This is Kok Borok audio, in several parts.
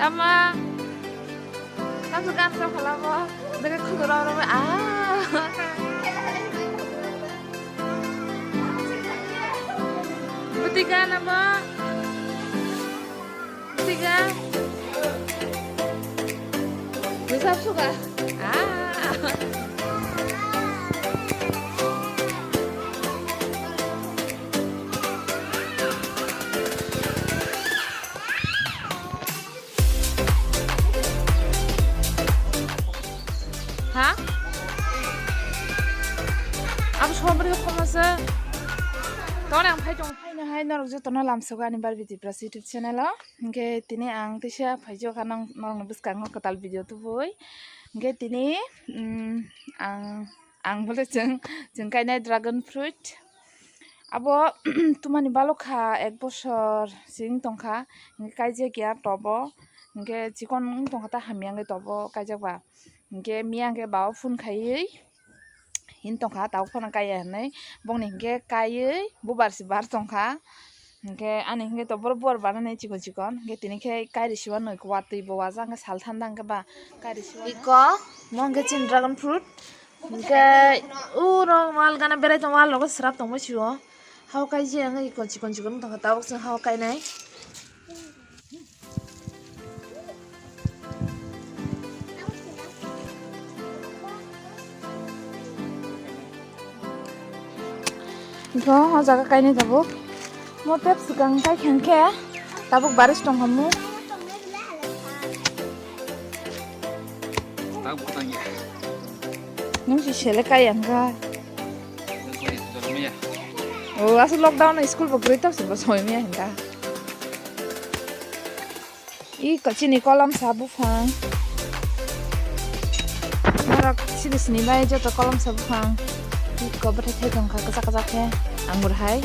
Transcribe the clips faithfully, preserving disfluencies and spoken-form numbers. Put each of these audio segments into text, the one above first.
Ama. Kamu kan sa pala mo. Beke khudura ora mo. Ah. Butiga nama. Butiga. Bisa suka. Ah. Ha? Abo sobri khoma se. Tore ang phai tong. Haino hai norok jotono lamsogo ani Barbie Tripura YouTube channel o. Hingke tini ang tisa phaijokha nang norokni bwskango kwtal video tubui. Hingke tini, mm, ang, ang bole chwng, chwng kainai dragon fruit. Abo tumani balokha ek bosor sing tongkha, hingke kaijak ya tobo, hingke chikon wng tongkha ta hamya wngwi tobo kaijak ba, hingke miya hingke bao phone khaiwi hin tongkha tabuk phano kaiya hinwi, bongni hingke kaiwi bubar se bar tongkha, hingke ani hingke to borok bubar barani chikon chikon, hingke tini khe kairi siwanwi watwi bo waja hingke sal thanda hingke ba kairi siwanwi. Iko, mo hingke chini dragon fruit. Hingke uro wal gana berai tong wal rogo srap tongma sio. Hao kai je ang iko chikon chikon tongkha tabuk chwng hao kainai. Iko o jaga kainai tabuk. Mo tep swkang kai khe tabuk baris tongkha mo. Nung si sele kai ang ka. O asu lockdown na school bo gre tap si bo soi mi ang ka. I ko chini kolom sa buphang. Norok sini sini bai joto kolom sa buphang. I ko bwthai thai tongkha kwchak kwchak khe angur hai.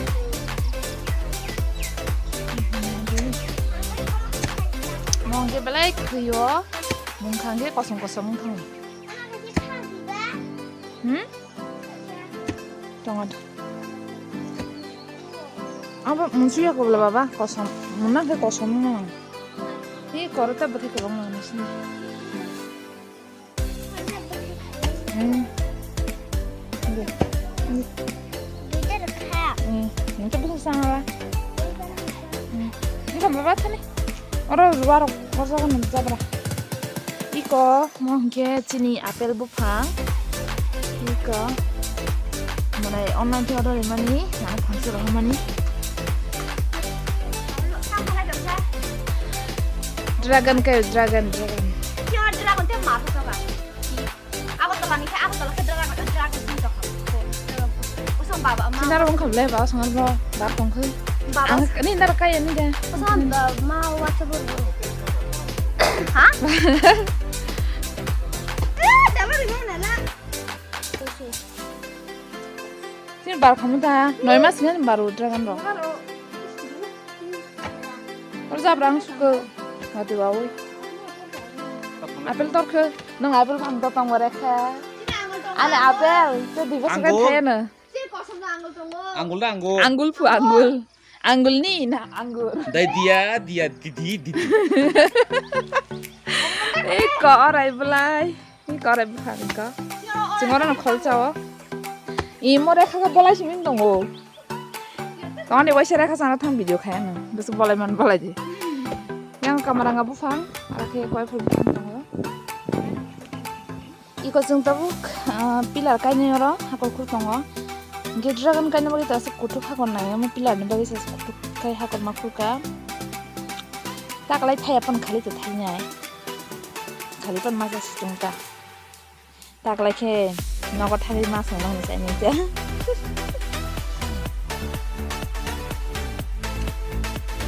Mong je belai khwio. Mungkhang khe kosom kosom wngthang. Hmm? Tongo. Abo munsuya ko bwla baba kosom. Muna khe kosom wngmano. Hi koro ta bwthai kwbangma nang sini. Hmm. Nge. Nge. Hmm. Nge ta bwsa sangala. Hmm. Nge baba thani. Oro ruwa rok bwsa ko nang jabra. Iko mo hingke chini apple buphang. Iko. Mane online khe order rimani, mane phansa rohormani. Dragon khe, dragon, dragon. Khe dragon te ma phuka ba. Agartala ni khe, Agartala khe dragon, dragon sing tokha. Usung baba, ma. Sinaro wngkha ble, ba, sangar bo, ba tongkha. Baba. Ang, ni nar kaya ni de. Usung, ba, ma, WhatsApp bo. Ha? Eh, dalo ringo nana. Sini bar khamu ta, noi mas ngan baru dragon rok. Oro jabra ang suka. Mati bawi. Apple torkhe, nang apple phang to tong bare kha. Ani apple, to dibo suka Angul. Thaya na. Angul da angul. Angul phu angul. Angul ni na angul. Dai dia, dia, didi, didi. Eh, ko orai belai. Ni kare buphang ko. Sing oro no khol chao. I mo Rekha khe bolai simi tongo. Tong de waisa Rekha sana thang video khayan no. Bus bolai man bolai di. Yang kamera nga buphang. Ara khe koi phul buphang tongo. Iko chwng tabuk, ah, pillar kainwi oro hakor khur tongo. Hingke dragon kaina bagwi ta aswk kuthuk hakor nai, omo pillar ni bagwi se aswk kuthuk khai hakor ma khur ka. Taklai thaya pan khali ta thainai. Khali pan masa situng ta. Taklai khe nogo thagwi ma song nang sai nang ja.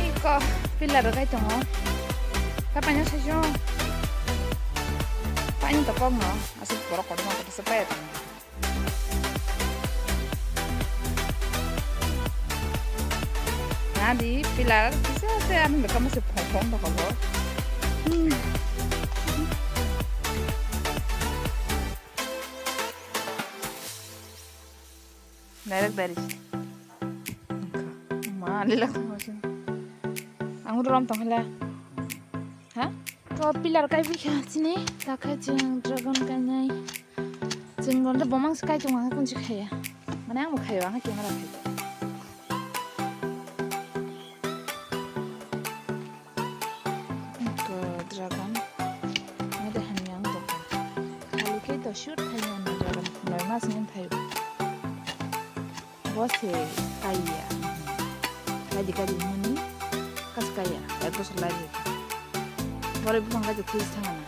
Iko pillar rok kai tongo. Ta paina sai jo. Paina to kok no. Aswk borok kotor ma kotor se pai. Nadi pillar kisa se ani bekam se phong phong to kobo. Hmm. Direct dari. Ma lila ko sini. Anggur rom tong hala. Ha? O pillar kai bikha chini, takhe chwng dragon kainai. Chwng gonte bomang se kai tong ang kunchi khaya. Mane ang bo khayo, ang camera khai. To dragon. Made hamya ang to. Kalu ke to shoot khai ang dragon. Noi mas ngen khai. Bo se kaiya. Kaidi kaidi hwnwi kas kaiya. Ek bosor lai di. Bore buphang kaidi thwis thangana.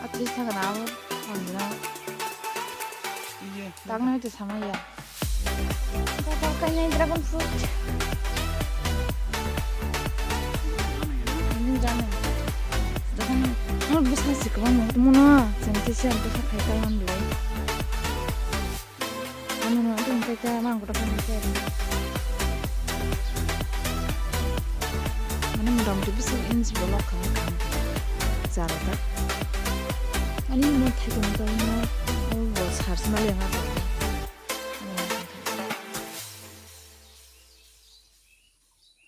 A thwis thangana abo. Andina. Iye. Takna hwte samaya. Kainai dragon fruit. Ini jana. Dragon. Ano bisa sih kawan mau temen ah. Senti sih bisa kayak kawan dulu. Ano no, itu yang kita mang kita kan bisa. Mana mudah-mudahan bisa ini sebelah kan kan. Cara tak. Ani mo thai ko mo to mo o bo sar sima le nga ko.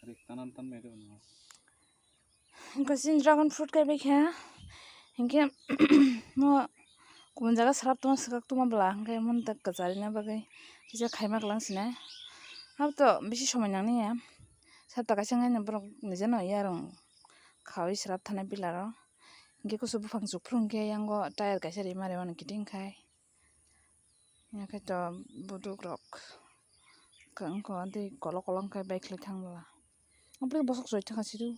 Rik tanan tan me do no. Hingke sin dragon fruit kai bai kha. Hingke mo kubun jaga srap tongma swkak tongma bwla hingke mon tak kwchari na bagwi kisa khaima kwlang sina. Hab to bisi somoi nang niya. Sapta kaisa ngai borok nije no yarong khawi srap thana pillar o. Hingke kusu buphang chukphuru hingke yango tire kaisa rima rima no kiting khai. Hingke to buduk rok wngkha tei kolok kolok khe bai khlai thang bwla. Omo bosok choi thangkha sidu.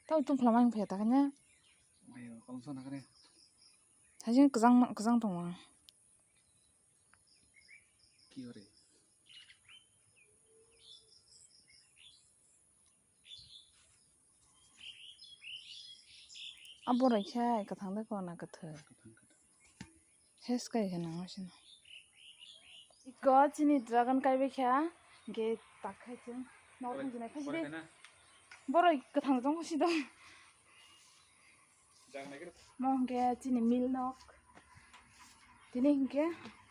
Tamo tong phlamani phai ta kanya. Hai, kwchang kwchang tongo. Abo roi khe kwthang de kona kwthwi. Kwthang, kwthang. Hes kai khe nang sino. Iko chini dragon kai bai kha. Ge tak khai chwng. Nok thang jinai khai de. Boroi kwthang jong si dong. Mo hingke chini mil nok. Tini hingke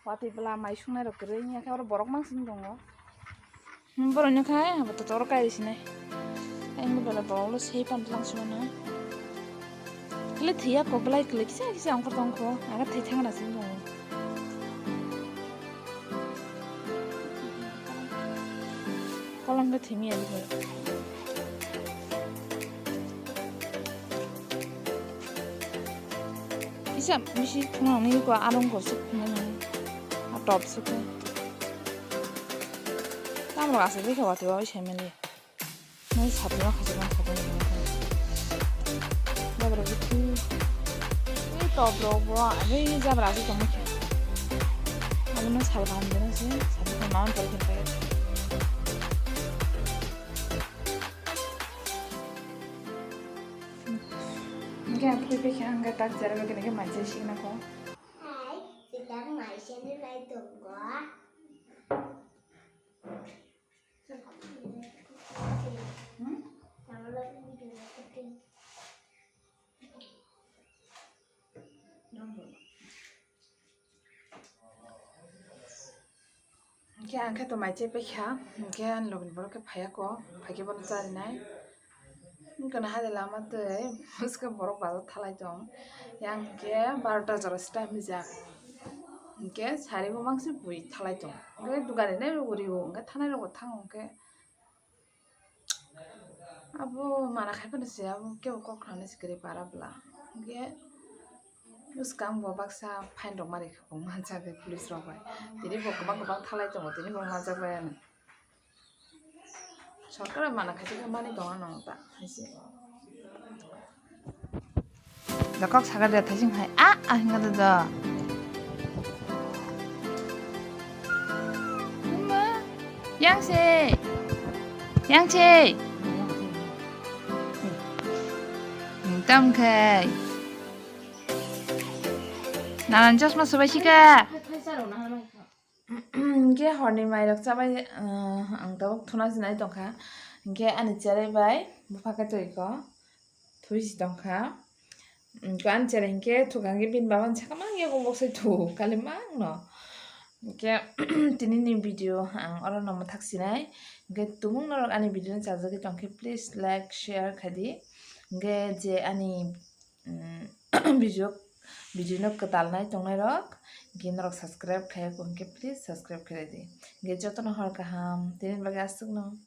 watwi bwla mai sungnai rok kwrwi wngya khe oro borok mansing tongo. Hmm, borok nokha hai abo to toro kairi sinai. Ang bo bela borok lo sei pan tlang sima na. Kle thiya ko belai kle kisa kisa ongkhor tongkho. Aga thwi thang na sing tongo. Kolom khe thimi ya. Isa bisi thuma ni ko arong ko suk thuma ni. A top suk. Tam ro asa bisi wati wa bisi meli. Nai sabun rok khajak nang sabun rok. Jabra bisi. Ni top rok bo ani jabra asa tong khe. Abo no sal gam de na se sabun ko naon pai khe. Hingke ang phui phui khe ang khe tak jera bagwi nangkhe mai chai singna kho. Hai, silang mai sini lai tongo. Hmm? Hingke ang khe to mai chai paikha, hingke ani logi ni borok khe phaiya kho, phaikhe bono charinai. Hingke no hai lama twi bwskhe borok bazar thalai tong, yang hingke barota jora sita hinjak, hingke sari bo mangsi bui thalai tong, hingke dugani nai rw rio hingke thanai rok bo thango hingke. Abo mana khai phano se abo kebo kok khlana se kwrwi para bwla. Hwnkhe bwskang bo baksa fine rok mari kha, bo manjak de police rok bai. Tini bo kwbang kwbang thalai tongo, tini bo manjak bai ano. Sorkar bai mana khai khe mani tongo ano ta hai se. Da kok saka de thaising hai a a hinga da da. Yang se. Yang se. Tam khai. Nanan chosma sobai sika. Hingke horni mairok chabai, ang tabuk thuna sinai tongkha. Hingke ani cherai bai bupha khe twi kho. Thui si tongkha. Hingke ani cherai hingke thukang khe bini baba ni saka mang yago bok sai thu kali mang no. Hingke tini ni video ang oro no mwthak sinai. Hingke tumung norok ani video no chajagwi tongkhe, please like, share khaidi. Hingke je ani, mm, video, video no kwtal nai tongnai rok, hingke norok subscribe khaiyok hingke please subscribe khaidi. Hingke jotono hor kaham, tini bagwi aswkno.